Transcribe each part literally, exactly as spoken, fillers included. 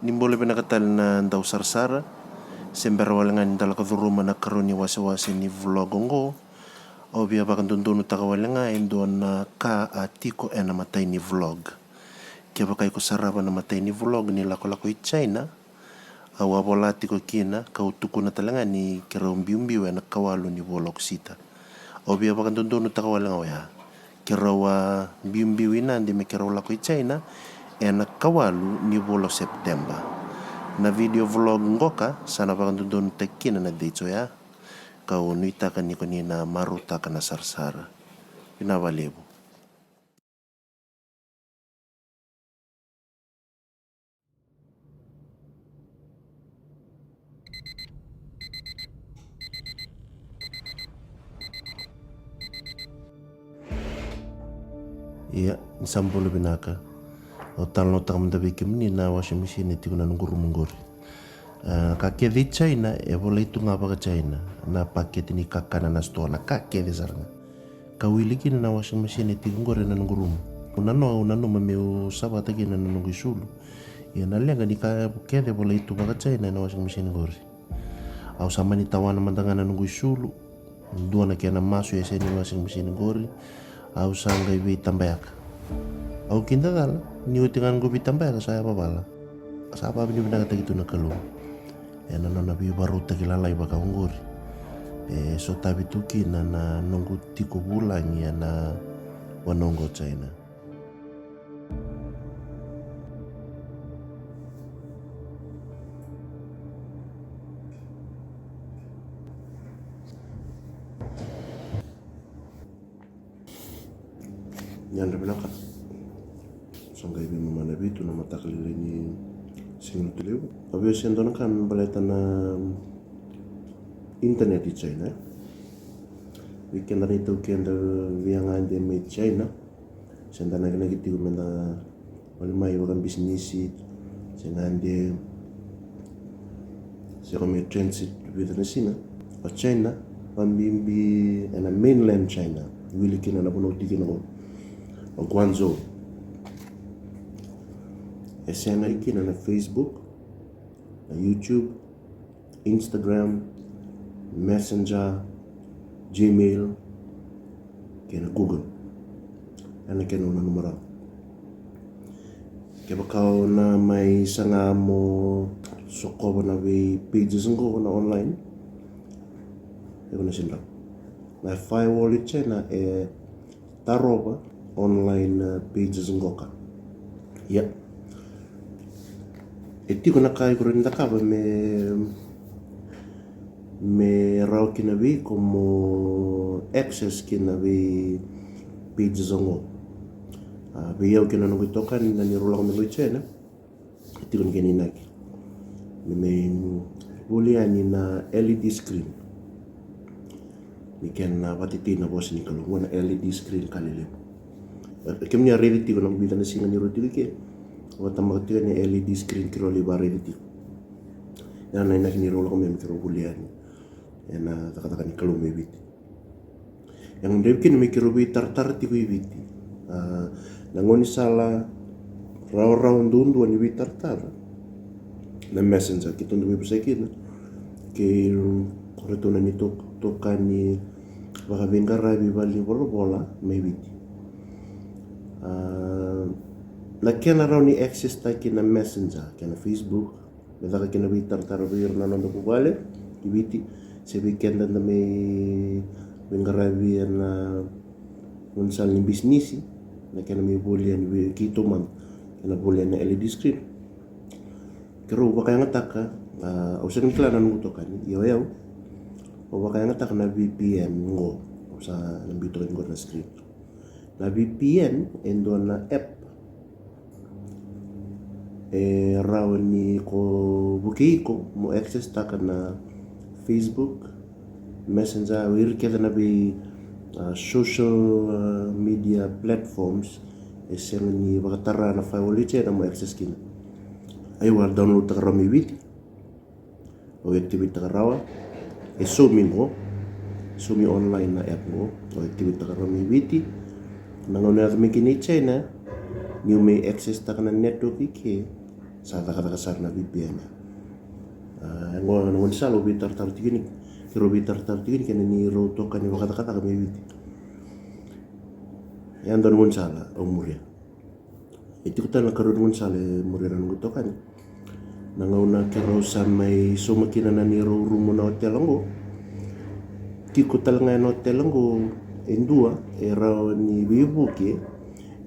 Ni bula vinaka tale na dau sarasara. Se bera wale ga ni da lako curuma na karua ni wasewase ni vlog oqo, au via vakadodonutaka wale ga e dua na ka a tiko ena matai ni vlog. Kevaka iko sarava na matai ni vlog ni lakolako i China, au a vola tiko kina kau tukuna tale ga ni keirau biubiu ena kawalu ni vula o Okosita. Au via vakadodonutaka wale ga oya, keirau a biubiu i Nadi me keirau lako i China ena kawalu ni vula o Sepiteba. Na video vlog qoka sa na vakadodonutaki kina na dates oya. Kau nuitaka ni ko ni na marautaka na sarasara. Vinaka vakalevu. Ia, ni sa bula vinaka. Au talanoataka mada vei kemuni na washing machine e tiko na noqu rumu qori. A, ka kece i China e volai tu ga vaka-China, na pakete ni kakana na sitoa, na ka kece sara ga. Ka wili kina na washing machine e tiko qori ena noqu rumu. Au nanoa, au nanuma meu savata kina na noqu isulu. Ia na leqa ni ka kece volai tu vaka-China ena washing machine qori. Au sa mani tawana mada ga na noqu isulu. Dua na kena masu e sega ni washing machine qori. Au sa qai veitabayaka. Au kidacala ni oti ga noqu veitabayaka sa yavavala. Sa vavinavinakataki tu na Kalou ena nona veivakarautaki lalai vaka oqori. E sotavi tu kina na noqu tiko vulagi ena vanua oqo China. Ni yadra vinaka. Sa qai veimama na vitu na mataka lailai ni Siga Lotulevu. Au via se dua na ka me baleta na internet i China. Vei keda na itaukei eda via gade mai China, se da nakinaki tiko me da voli mai vakabisinisi, se gade, se ko me transit vica na siga. O China, vakabibi ena mainland China, wili kina na vanua tiko kina o Guangzhou. E sega i kina na Facebook, na YouTube, Instagram, Messenger, Gmail, kei na Google. Ena kena o nanuma rawa. Kevaka o na mai saga mo sokova na vei pages qo na online, e ko na sega ni rawa. Na firewall i China e tarova online, uh, pages qoka. Ia, e tiko na ka iko rawa ni cakava me, me rawa kina vei iko mo access kina vei pages oqo. A, vei au kei na noqu itokani na ni rau lako mai qo i China, e tiko ni kena inaki me mai voli yani na L E D screen. Ni kena vakatetei na vosa ni Kalou, qo na L E D screen ka lelevu. E, kemuni a raici tiko na vica na siga ni rau tiko i ke, vakatabaka tiko ni L E D screen keirau lai vakaraici tiko. Ia na inaki ni rau lako mai me keirau voli yani ena cakacaka ni Kalou mai Viti. E gadrevi kina me keirau veitaratara tiko i Viti. A, na gaunisala rawarawa duadua ni veitaratara na Messenger, keitou dau veivosaki kina kei ratou na neitou itokani vakaveiqaravi valenivolavola mai Viti. A, na kena rawa ni access taki na Messenger kei na Facebook, me caka kina veitaratara vei ira na noda vuvale i Viti, se vei keda da mai veiqaravi ena gaunisala ni bisinisi, na kena mai voli yani vei keitou mada, kena voli yani na L E D screen. Keirau vakayagataka, a, au sega ni kila na noqu itokani, ia o yau au vakayagataka na V P N qo, au sa na biu toka qori na screen. Na V P N e dua na app e rawa ni ko vukei iko mo access taka na Facebook, Messenger, o ira kece na vei, a, social, a, media platforms e sega ni vakatara na firewall i China mo access kina. Au a download taka rawa mai Viti. Au activate taka rawa e Somi qo, Somi online na app qo. Au activate taka rawa mai Viti. Na gauna yaco mai kina i China, niu mai access taka na network i ke, Sa cakacaka sara na V P N. A, e qo na gaunisala au veitaratara tiko kina, keirau veitaratara tiko kina kei na neirau itokani vakacakacaka mai Viti. E dua na gaunisala au muria. E tiko tale na ikarua ni gaunisala e muria na noqu itokani. Na gauna keirau sa mai sauma kina na neirau rumu na otela qo, tiko tale ga ena otela qo e dua e rawa ni veivuke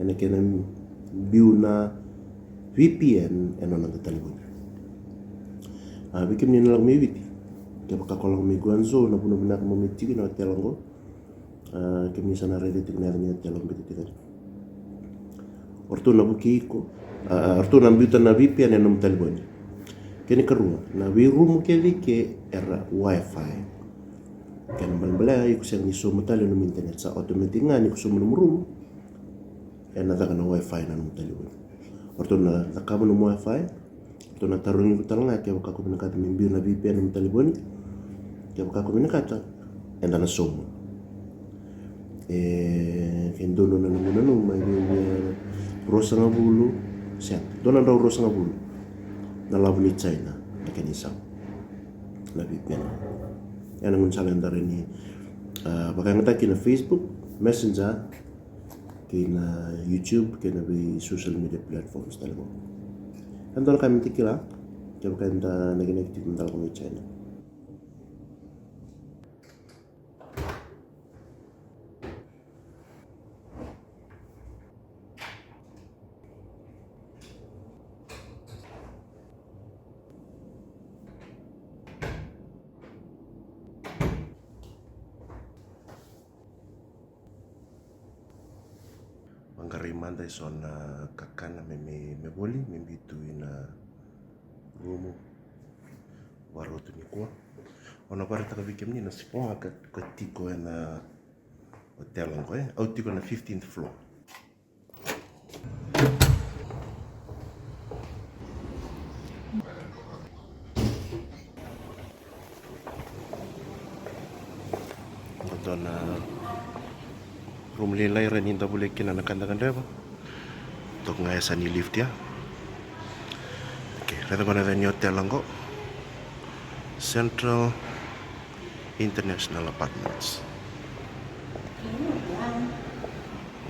ena kena biu na V P N ena noda talevoni. A, vei kemuni na lako mai Viti, kevaka ko lako mai Guangzhou, na vanua vinaka mo mai tiko na otela qo. A, kemuni sa na raica tiko na yaca ni otela au biuta tiko. O ratou na vukei iko, a, o ratou na biuta na V P N ena nomu talevoni. Kena ikarua, na veirumu kece i ke era Wi-Fi. Kena ibalebale iko sega ni sauma tale na nomu internet, sa automatic ga ni ko sauma nomu rumu, ena caka na Wi-Fi na nomu talevoni. O ratou na cakava nomu Wi-Fi, o ratou na tarogi iko tale ga kevaka ko vinakata me biu na V P N ena nomu talevoni. Kevaka ko vinakata, eda na sauma. E, ke donu na nomu nanuma, e vei, e, ruasagavulu, sega, dua na drau ruasagavulu na lavo ni China na kena isau na V P N. Ena gaunisala eda rawa ni, a, vakayagataka kina Facebook, Messenger, kei na YouTube, kei na vei social media platforms tale qo. E dua na ka me da kila, kevaka eda nakinaki tiko me da lako mai China. Vaqarai mada eso na kakana me, me, me voli, me biu tu ina rumu. Vakarau tu nikua. Au na vakaraitaka vei kemuni na supermarket ka tiko ena otela qo, e. Au tiko ena fifteenth floor. Qo dua na rumu lailai e rawa ni da volia kina na ka da gadreva. Toka ga e sa ni lift ya. Okay, raica qo na yaca ni otela qo. Central International Apartments.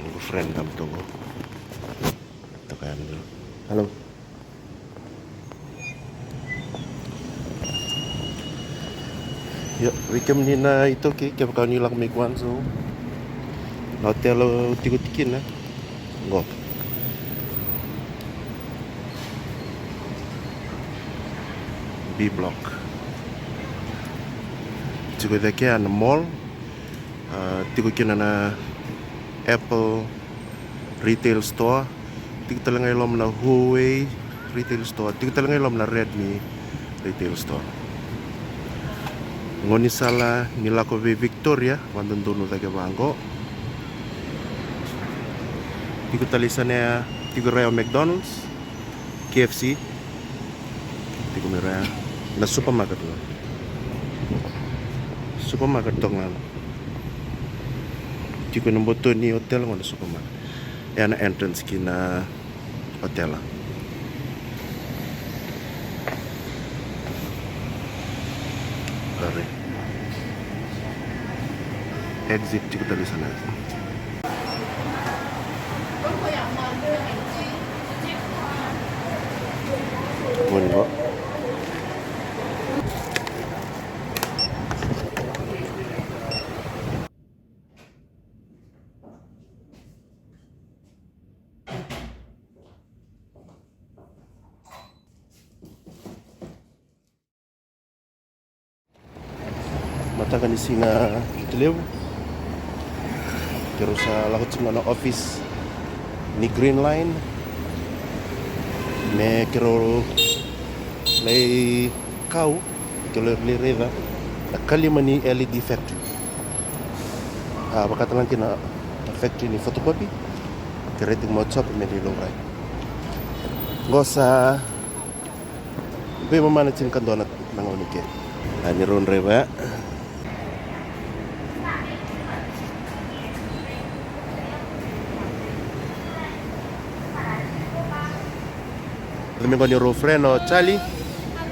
Noqu friend dam toqo. Toka yani. Hello. Io, vei kemuni na iTaukei, kevaka ni lako mai Guangzhou, na otela au tiko tiko kina qo. B Block. Tiko cake na mall. A, tiko kina na Apple retail store. Tiko tale ga i loma na Huawei retail store. Tiko tale ga i loma na Redmi retail store. Gaunisala ni lako vei Victoria, vadodonu cake vaqo. Tiko tale i sana ya, tiko i ra ya o McDonald's, K F C. Tiko mai ra ya na supermarket qo. Supermarket toka ga. Tiko ena boto ni otela qo na supermarket. Ya na entrance ki na otela. Qori. Exit tiko tale i sana. Qori qo. Mataka ni siga Viti Levu, keirau sa lako tiko ga na office ni Green Line me keirau lai kau, keirau lai raica na kalima ni L E D factory. A, vakatalega kina na factory ni photocopy, keirau tiko mai Chop me lai laurai. Qo sa veimama na tinikadua na gauna ke. A, ni rau draiva ya. Let me go on your friend or Charlie.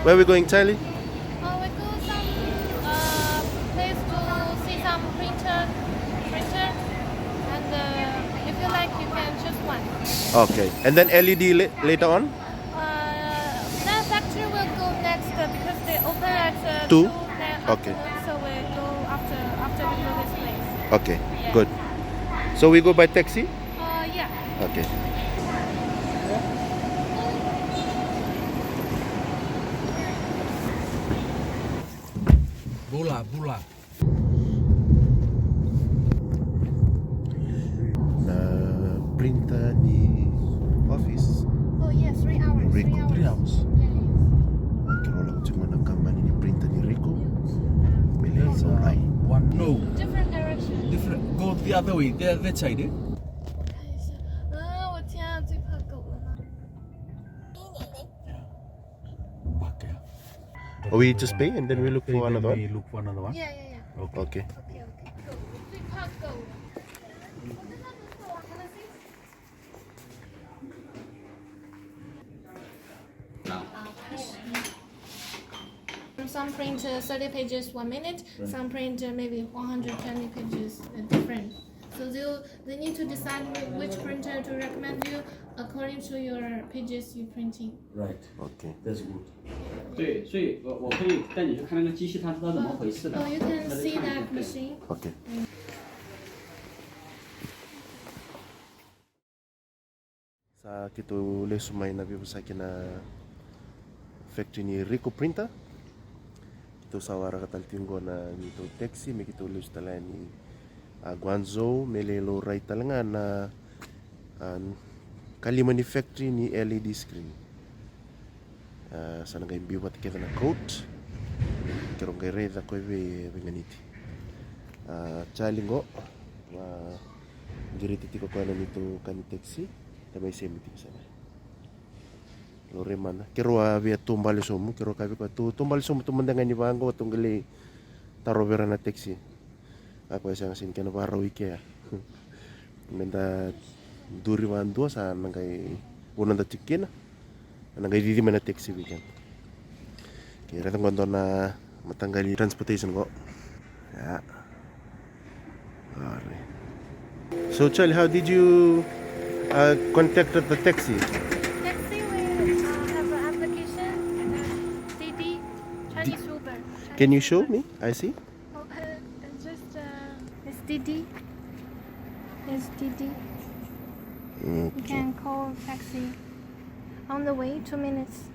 Where are we going, Charlie? Uh, we go some uh, place to see some printer, printer, and uh, if you like, you can choose one. Okay, and then L E D la- later on? Uh, the factory will go next uh, because they open at uh, Two? two in the Okay. afternoon, so we go after after we go this place. Okay, Yeah. good. So we go by taxi? Uh, yeah. Okay. Bula, bula. Na printer ni office. Oh, yeah, three hours. Ricoh. Three hours. Three hours. Yeah, yeah. Keirau lako tiko na kabani ni printer ni Ricoh. Yeah. Mele There's, uh, Lorai. One. No. Different direction. Different. Go the other way. The other side, eh? Uh, what's the other part? Yeah. Back, yeah. Or we just pay and then we look Pay, for then another we one? Look for another one. Yeah, yeah, yeah. Okay. Okay. Okay, okay. Go. Three park, go. Some print uh, thirty pages one minute, some print uh, maybe one hundred twenty pages uh, different. So they, they need to decide whi- which printer to recommend you according to your pages you printing. Right. Okay. That's good. 对，所以我我可以带你去看那个机器，它它怎么回事的。 Oh, you can see that machine. Okay. Sa keitou lesu mai na veivosaki na factory ni Ricoh printer. Keitou sa waraka tale tiko qo na neitou taxi me keitou lesu tale yani a Guangzhou me lai laurai tale ga na a, kalima ni factory ni L E D screen. A, sa na qai biu vata kece na coat. Keirau qai raica koya vei veiganiti. A, Charlie qo a, qiriti tiko koya na neitou ka ni taxi. Ka mai semi tiko sara. Laurai mada. Keirau a via taubale sobu. Keirau kaya vei koya, tou taubale sobu, tou mada ga ni vaqo, tou qai lai taro vei ira na taxi. A koya sega, sega ni kena vakarau i kea. Meda duri vadua sa na qai vuna da tiko kina. Na qai cici mai na taxi vei keda. Ke raica qo dua na mataqali transportation qo. Ia. Alright. So Charlie, how did you uh, contact the taxi? Taxi, we uh, have an application, uh, Didi, Chinese Uber. Can you show me? I see. Oh, uh, just uh, it's Didi. It's Didi. You Okay. can call taxi on the way, two minutes.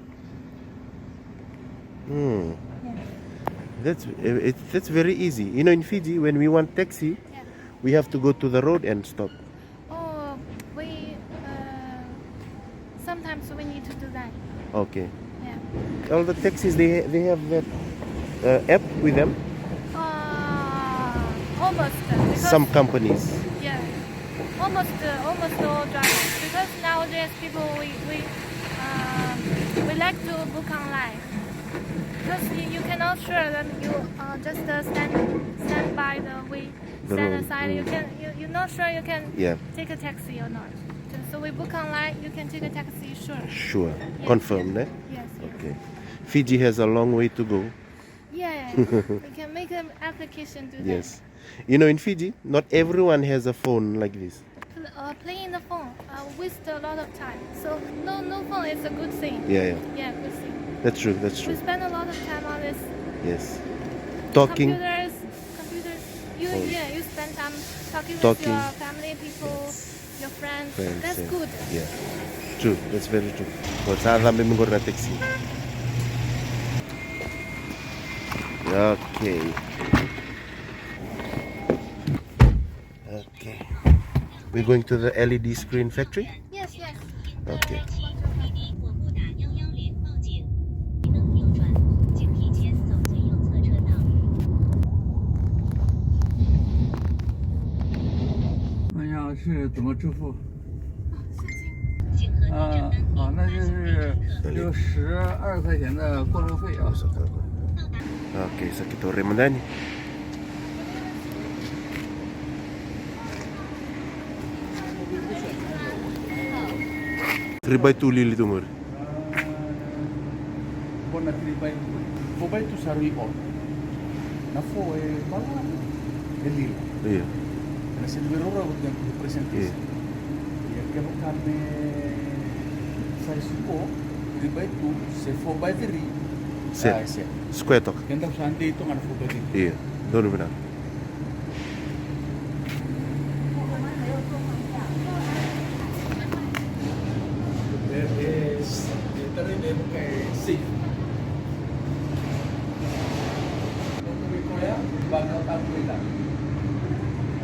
Hmm. Yeah. That's it, that's very easy. You know, in Fiji, when we want taxi, Yeah. we have to go to the road and stop. Oh, we uh, sometimes we need to do that. Okay. Yeah. All the taxis, they they have that uh, app with them. Uh, almost. Uh, because, Some companies. Yeah. Almost, uh, almost all drivers. Because nowadays people we we um, we like to book online. Because you, you cannot sure them. You uh, just uh, stand stand by the way. The Stand road, aside. You mm. can. You, you're not sure you can Yeah. take a taxi or not. So, so we book online. You can take a taxi. Sure. Sure. Yes, Confirmed, yes. eh? Yes. Yes. Okay. Fiji has a long way to go. Yeah. We can make an application to that. Yes. You know, in Fiji, not everyone has a phone like this. Pl- uh, playing the phone uh, waste a lot of time. So no, no phone is a good thing. Yeah, yeah. Yeah, good thing. That's true. That's We true. spend a lot of time on this Yes. Talking. computers, computers. You Phone. yeah, you spend time talking, Talking. with your family, people, your friends. Friends, That's yeah. good. Yeah. True. That's very true. But sa cabe mai qori na taxi. Okay. Okay. We're going to the L E D screen factory? Yes, yes. Okay. 那要是怎么支付？啊，好，那就是就十二块钱的过路费啊。 Okay, sa keitou rai mada yani. Three by two lili tu qori. Ko na three by two, four by two sa rui off. Na four e balavu, e lilo. Io. Ena sega ni veiraurau vata kei na presentation. Io. Ia kevaka me size ko three by two se four by three. Se. Ah, se. Square toka. Keda sa dei toka na four by three. Io. Donu vinaka.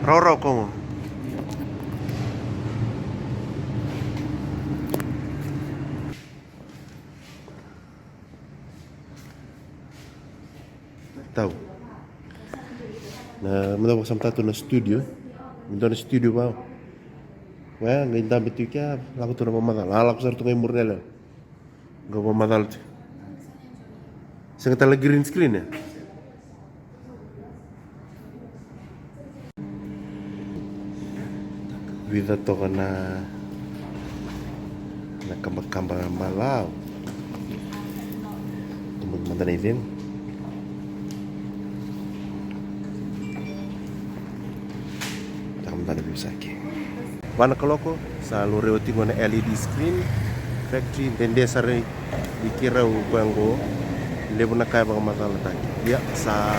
Raurau kogo. Tau. Na, meda vakasamataka tu na studio. Me dua na studio vau. Oya, qai dabe tu kea, lako tu na vakamacala. A, lako sara tu qai muri na yalewa. Qai vakamacala tu. Sega tale na green screen, e? Vica toka na, na kabakaba balavu. Tubu mada na icegu. Taka mada na veivosaki. Va na kaloko, sa laurai oti qo na L E D screen. Factory, dede sara i keirau koya qo. Levu na ka e vakamacalataki. Ia, sa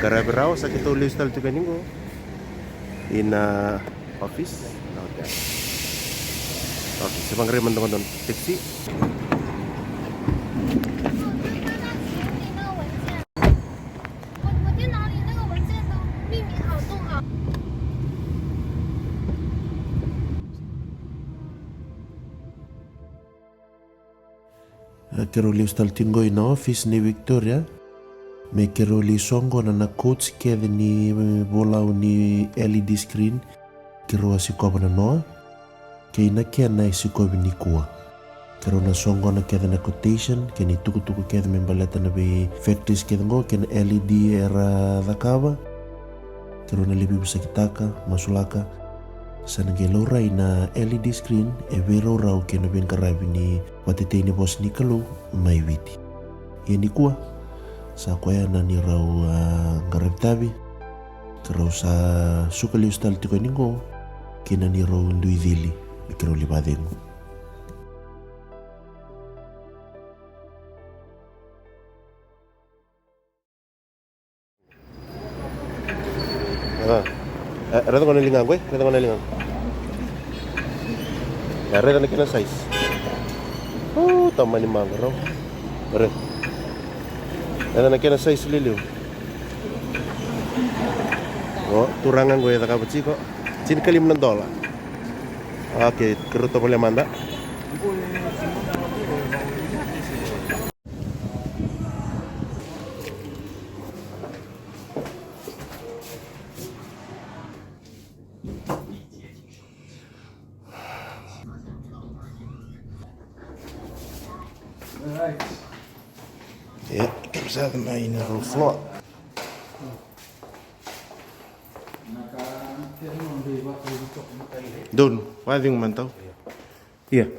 qaravi rawa, sa keitou lesu tale tiko yani qo. Ina office. Okay. Okay, se vaqarai mada qo na taxi. A, keirau lesu tale tiko qo ina office nei Victoria. Me keirau lai soqona na codes kece ni volau ni L E D screen. Keirau a sikova na noa kei na kena e sikovi nikua. Keirau na soqona kece na quotation kei na itukutuku kece me baleta na vei factories kece qo kei na L E D era cakava. Keirau na lai veivosakitaka, masulaka. Sa na qai laurai na L E D screen e veiraurau kei na veiqaravi ni vakatetei ni vosa ni Kalou mai Viti. Ia nikua sa koya na neirau, a, qaravi tavi. Keirau sa suka lesu tale tiko yani qo kei na neirau dui cili me keirau lai vakacegu. A. E, raica gona na ligaqa, e? Raica gona na ligaqa. E, raica na kena size. O, tamani maqo rau. Raica. Raica na kena size liliu. O, turaga qo e cakava tiko. Tinikalima na dola. Okay, keirau tovolea mada. Ia, keirau sa yaco mai na roof floor. Donu, vakacegu mada tau. Ia.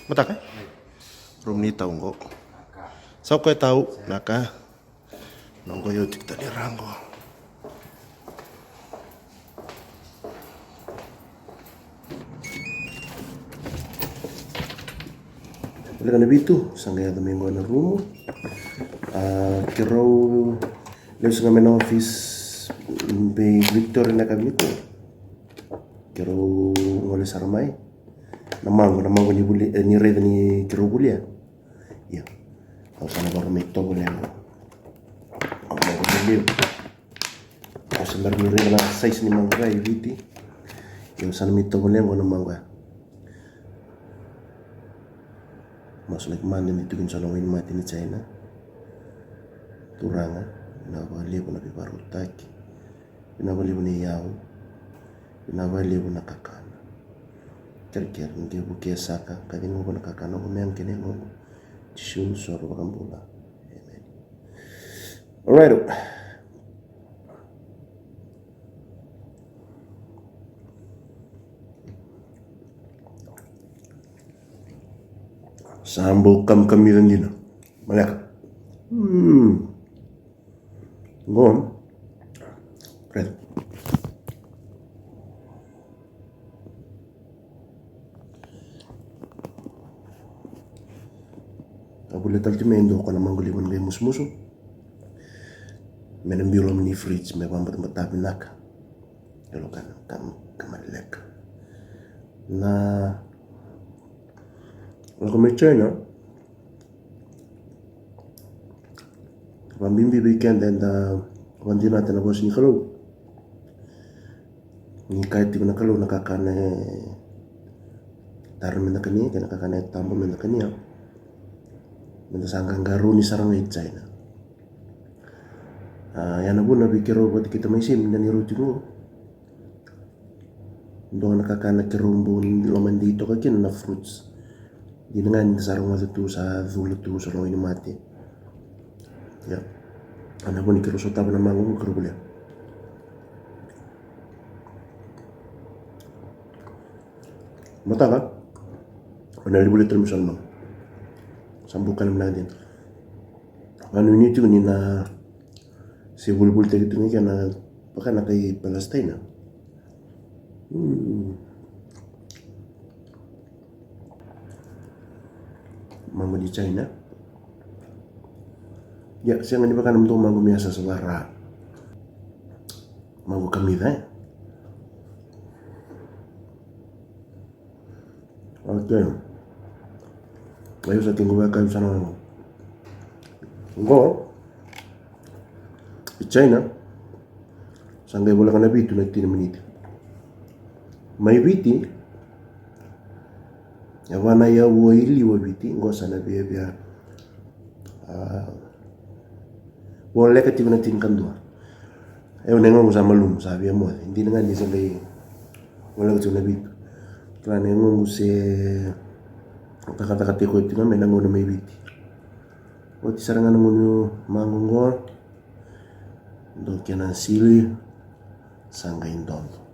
Mataka? Room ni tau qo. Sa koya tau, na ka. Noqu io tiko tani ra qo. Voleka na vitu, sa qai yaco mai qo na rumu. A, keirau lesu ga mai na office vei Victoria na yakavi nikua. Keirau gole sara mai. Na maqo, na maqo ni vuli, e, ni raica ni keirau vulia. Ia. Au sa na vakarau mai tovolea qo. Au maqo ni levu. Au sa bera ni raica na size ni maqo ya e Viti. Ia au sa na mai tovolea qo na maqo ya. Masulaki mada ni tukuni so na wainimate ni China. Turaga, vinaka vakalevu na veivakarautaki. Vinaka vakalevu na iyau. Vinaka vakalevu na kakana. Kerekere ni qai vukea saka, ka ciqoma na kakana oqo me yaga kina yagoqu. Jisu na soro vakabula. Emeni. Alright. Sa bau kamikamica dina. Maleka. Mm. Go on. Right. A vule tale tu me dua ko na maguli vana qai musumusu. Me na biu loma ni fridge me vabatabata vinaka. E lo kana kam kamaleka. Na lako mai China. Vabibi vei keda eda vadinata na vosa ni Kalou. Ni kaya tiko na Kalou na kakana e tara meda kania kei na kakana e taba meda kania. Meda sa qaqarauni sara ga i China. A, ia na vuna vei keirau vata kei tamai Simi na neirau tiko qo. Dua na kakana keirau bau lomani toka kina na fruits. Dina ga ni da sa rogoca tu sa cula tu sa logoi ni mate. Ia. A na vuna keirau sotava na mago keirau volia. Mataka. O na li volia tale mai so na mago. Sa bau kana vinaka dina. Vakanuinui tiko ni na se volivoli tiko kina na vaka na kai Palestina. Mago ni China. Ia sega ni vaka na mudou mago me yasayasa vaka ra mago kamica e. Okay. Mai sa tiko vaka sa na go. I China sa qai voleka na vitu na tini miniti. Mai Viti e va na yau i liu a Viti qo sa na viavia. A, voleka tiko na tinikadua. E, au na yagoqu sa malumu sa via moce. Dina ga ni sa qai voleka tiko na vitu. Kila na yagoqu se cakacaka tiko tiko me na gauna mai Viti. Oti sara ga na gauna mago qo. Dua kena sili sa qai dodo.